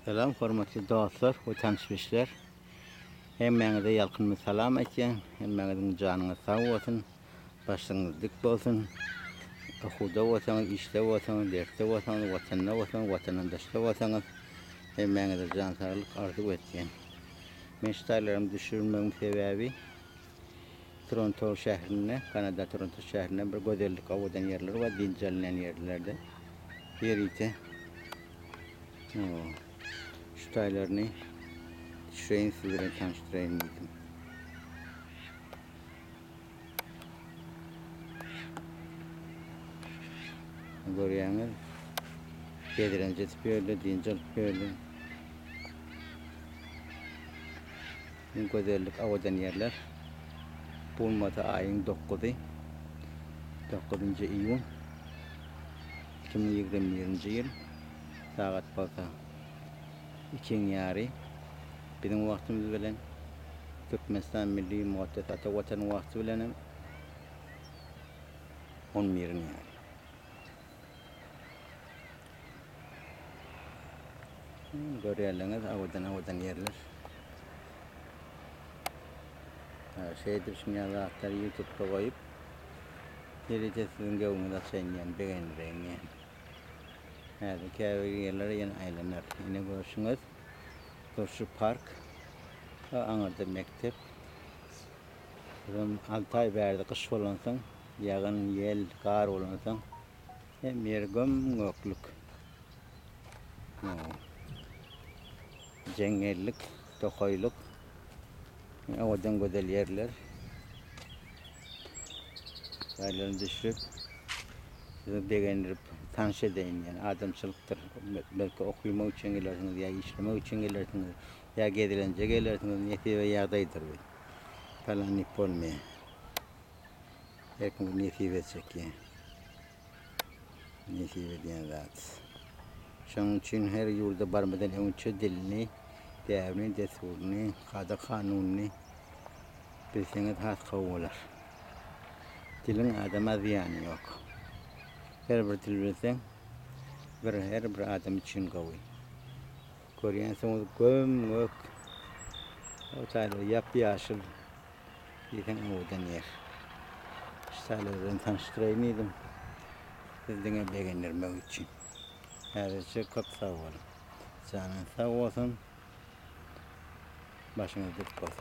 Salam hormatly dostlar we tanyş-bilişler. Hemmäňize ýalkymly salam aýtýan. Hemmäňiziň janyňyz sag bolsun, başyňyz dik bolsun. Okuwda bolsaňyz, işde bolsaňyz, dersde bolsaňyz, watanda bolsaňyz, watandan daşda bolsaňyz, hemmäňize jan saglyk arzuw etýän. Men şu taýlarymy düşürmegiň sebäbi Toronto şäherinde, Kanada Toronto şäherinde bir gözellik owadan ýerler bar, dynç alynýan ýerlerde. Ýörite şu taýlaryny düşüreýin, siz bilen tanyşdyraýyn diýdim. Görýäňiz, gezelenç edip ýörler, dynç alyp ýörler. Iň gözellik owadan ýerler. Bolmasa aýyň dokuzy, dokuzynjy iýun 2021-nji ýyl sagat bolsa ikiň ýary biziň wagtymyz bilen Türkmenistan milli mukaddes ata Watanyň wagty bilenem on biriň ýary. Görýärleriňiz owadan-owadan ýerler. Şeýdip şuny ýaly zatlary YouTube'da goýup, ýörite siziň göwnüňizi açaýyn diýen, begendireýin diýen. Häzir käbir ýerlere ýene aýlanar. Ine görşüňiz, durşy park. Aňyrda mekdep. Bizem 6 aý bärde gyş bolansoň, ýagyn, ýel, gar bolansoň, Hem ýeri göm-göklük. Jeňňellik, tokaýlyk. Owadan gözel ýerler. Ýerlerini düşürip, sizi begendirip, tanyş edeýin diýen adamçylykdyr. Belki okymak üçin gelersiňiz, ýa işlemek üçin gelersiňiz, ýa gezelenje gelersiňiz, nesibe ýagdaýdyr bu. Palan diýip bolmaýar. Her kim bir nesibe çekýär. Nesibe diýen zat. Şonuň üçin her ýurda barmadan öňçe dilini, däbini, dessuryny, kada-kanunyny bilseňiz has gowy bolar. Diliň adama zyýany ýok. Her bir dil bilseň, bir her bir adam üçin gowy. Görýänsiňiz göm-gök, o taýlar ýap-ýaşyl. Diýseň owadan ýer. Şu taýlar bilen tanyşdyraýyn diýdim. Sizi diňe begendirmek üçin. Häzirçe köp sag boluň. Janyňyz sag bolsun. Başyňyz dik bolsun.